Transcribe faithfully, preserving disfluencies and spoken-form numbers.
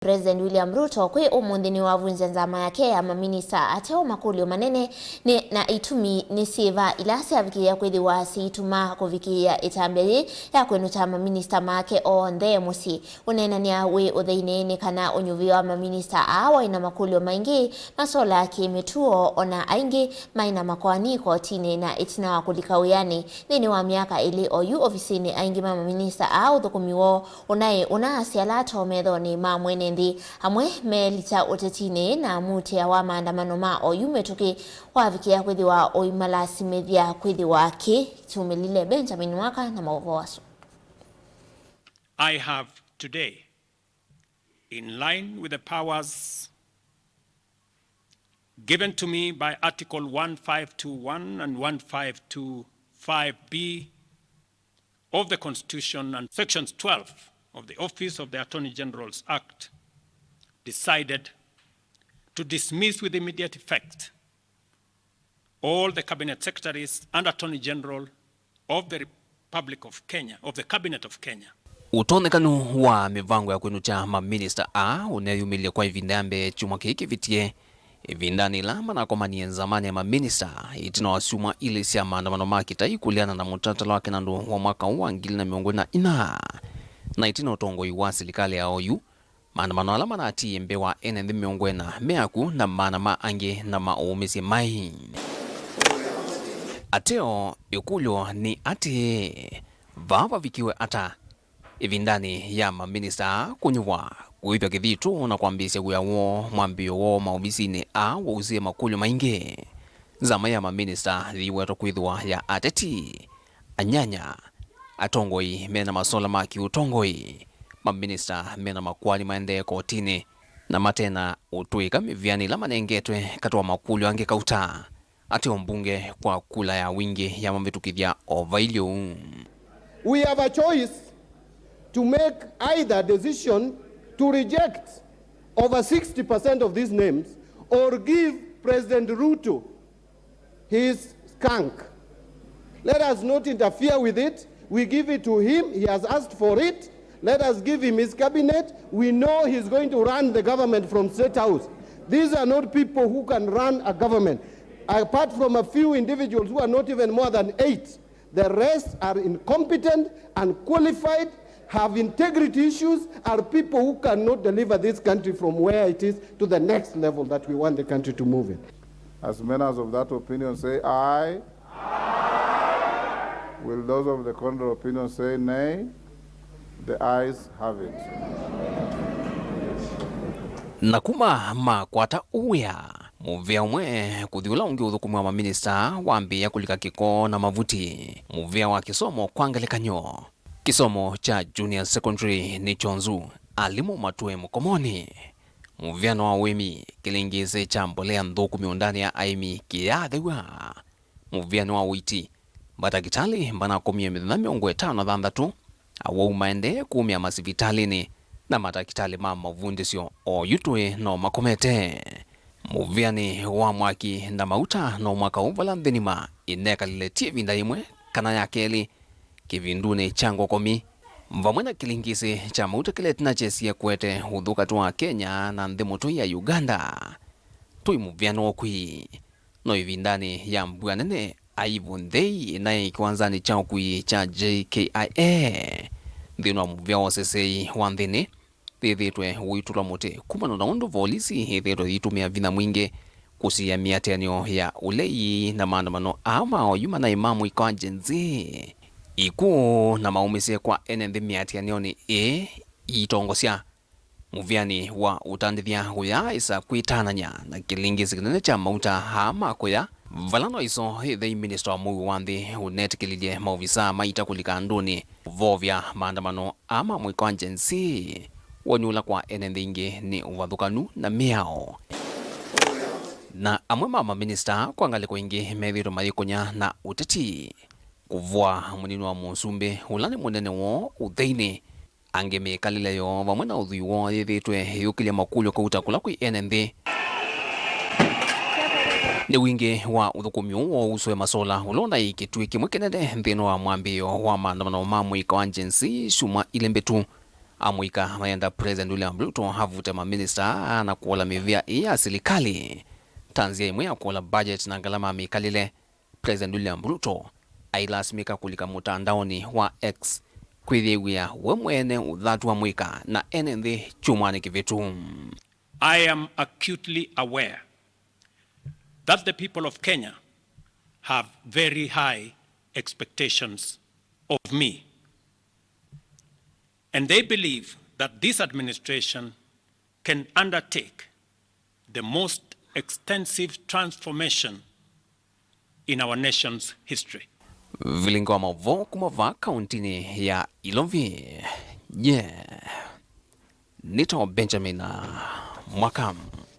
President William Ruto kwĩ ũmũnthĩ nĩwavunzya nzama yake ya maminista ateo makũlyo manene nĩ, na itumi nĩ syĩva ila syavikĩĩa kwĩthĩwa siituma kũvikĩĩa ĩtambya yĩĩ ya kwĩnũkya maminista make onthe mũsyĩ. Ũneenany'a wĩ ũtheinĩ nĩ kana ũnyuvĩa wa maminista aa waĩ na makũlyo maingĩ masolaa kĩ-mĩtuo, o na aingĩ maĩ na makoani kotinĩ na ĩtina wa kũlika wĩanĩ. Nthĩnĩ wa myaka ĩlĩ oyu ovisinĩ, aingĩ ma maminista aa ũthũkũmi woo ũnaĩ ũnaasya lato methonĩ ma mwene nthĩ. Amwe meelita ũtetinĩ na muutĩa wa maandamano ma oyu mĩtũkĩ wavikĩa kwĩthĩwa ũimalasimĩthya kwĩthĩwa kĩ kyumĩlile. Benjamin Waka na maũvoo asu. I have today, in line with the powers given to me by Article one five two one and one five two five B of the Constitution and Sections twelve of the Office of the Attorney General's Act, decided to dismiss with immediate effect all the Cabinet Secretaries and Attorney General of the Republic of Kenya, of the Cabinet of Kenya. Ũtonyekanu wa mĩvango ya kwĩnũkya maminista aa ũneeyumĩlile kwa ĩvinda ya mbee kyumwa kĩĩ kĩvĩtie, ĩvindanĩ ĩla manakomanie nzamanĩ ya maminista ĩtina wa syumwa ilĩ sya maandamano ma kĩtai kũleana na mũtalatala wa kĩnandũ wa mwaka ũũ wa ngili na mĩongo ĩna na ina, na ĩtina ũtongoi wa silikalĩ ya oyu. Maandamano ala manatiie mbee wa ene nthĩ mĩongo ĩna me akw'ũ na maana ma angĩ na maũũmĩsye mai. Ateo, ĩkũlyo nĩ atĩĩ, vaa vavikiwe ata ĩvindanĩ ya maminista kũnyuvwa, kũĩthw'a kĩthitũ na kwambĩĩsya wĩa woo mwambĩĩo woo maovisinĩ aa wausĩe makũlyo maingĩ? Nzama ya maminista yĩwetwa kwĩthĩwa ya ateti, anyanya, atongoi mena masola ma kĩũtongoi, maminista mena makoani maendee kotinĩ, na matena ũtũĩka mĩvĩanĩ ĩla manengetwe katĩ wa makũlyo angĩ kauta ateo mbunge kwa kula ya wingĩ ya mavĩtũkĩthya o vailye ũu. We have a choice to make either decision to reject over sixty percent of these names or give President Ruto his skunk. Let us not interfere with it. We give it to him. He has asked for it. Let us give him his cabinet. We know he's going to run the government from State House. These are not people who can run a government. Apart from a few individuals who are not even more than eight, the rest are incompetent, unqualified, have integrity issues, are people who cannot deliver this country from where it is to the next level that we want the country to move in. As many as of that opinion say aye. Aye. Will those of the contrary opinion say nay? The ayes have it. Na kuma makwata wĩa, mũvĩa ũmwe kũthi ũla ũngĩ ũthũkũmi wa maminista wambĩĩa kũlika kĩko na mavuti. Mũvĩa wa kĩsomo kwa ngelekany'o, kĩsomo kya junior secondary nĩ kyonzu, alimũ matũe mũkomonĩ. Mũvĩano wa ũĩmi, kĩlĩngĩsĩ kya mbolea nthũku mĩũndanĩ ya aĩmi kĩyaathew'a. Mũvĩano wa ũiiti, matakĩtalĩ manakomie mĩthenya mĩongo ĩtano na thanthatũ, awau maendee kũmĩa masivitalĩnĩ, na matakĩtalĩ ma mavundĩsyo oyu tũĩ no makomete. Mũvĩanĩ wa mwaki na mauta no mwaka ũũ vala nthĩ nima ĩnekalile ti ĩvinda yĩmwe kana ya kelĩ kĩvindunĩ kya ngokomi, vamwe na kĩlingisi kya mauta kĩla ĩtina kyesie kũete ũthũkati wa Kenya na nthĩ mũtũi ya Uganda. Tũi mũvĩano ũkwĩ. No ĩvindanĩ ya mbua nene, aivu nthei ĩnaĩ kĩwanzanĩ kya ũkui kya J K I A nthĩnĩ wa mũvĩa wa ũseseĩ wa nthĩnĩ yĩthĩtwe ũitũlwa mũtĩ kumana na ũndũ volisi yĩthĩtwe yĩitũmĩa vinya mwingĩ kũsiĩa mĩatĩanĩo ya ũlei na maandamano aa ma oyu manaĩ ma mũika wa Gen Z. Ikuũ na maũmĩsye kwa ene nthĩ mĩatĩanĩonĩ ĩĩ iitongosya. Mũvĩanĩ wa ũtandĩthya ũyaaĩsa kwĩtanany'a na kĩlingisi kĩnene kya mauta aa ma kũya, vala no ĩso ĩthei minista wa mũuo wa nthĩ ũnetĩkĩlilye maovisaa maita kũlika andũnĩ kũvovya maandamano aa ma mũika wa Gen Z, woni ũla kwa ene nthĩ ingĩ nĩ ũvathũkanu na mĩao. Na amwe ma maminista kwa ngalĩko ingĩ methĩĩtwe mayĩkũnya na ũteti. Kũvoa mũnini wa mũsumbĩ ũla nĩ mũnene woo ũtheinĩ. Angĩ mĩkalĩle yoo vamwe na ũthwii woo yĩthĩĩtwe ĩyũkĩlya makũlyo kauta kũla kwĩ ene nthĩ. Nĩ wingĩ wa ũthũkũmi ũũ wouswe masola ũla ũnaĩ kĩtuĩ kĩmwe kĩnene nthĩnĩ wa mwambĩĩo wa maandamano ma mũika wa Gen Z syumwa ilĩ mbĩtu. Amũika mayenda President William Ruto avute maminista na kũola mĩvĩa ĩĩ ya silikalĩ ta nzĩa ĩmwe ya kũola budget na ngalama ya mĩkalĩle. President William Ruto ailasimĩka kũlika mũtandaonĩ wa X kwĩyĩw'a we mwene ũthatu amũika na ene nthĩ kyumwanĩ kĩvĩtu. I am acutely aware that the people of Kenya have very high expectations of me, and they believe that this administration can undertake the most extensive transformation in our nation's history. Vilingi wa maũvoo kuma vaa kauntinĩ ya Ilovi. Ye nĩtawa Benjamin Mwaka.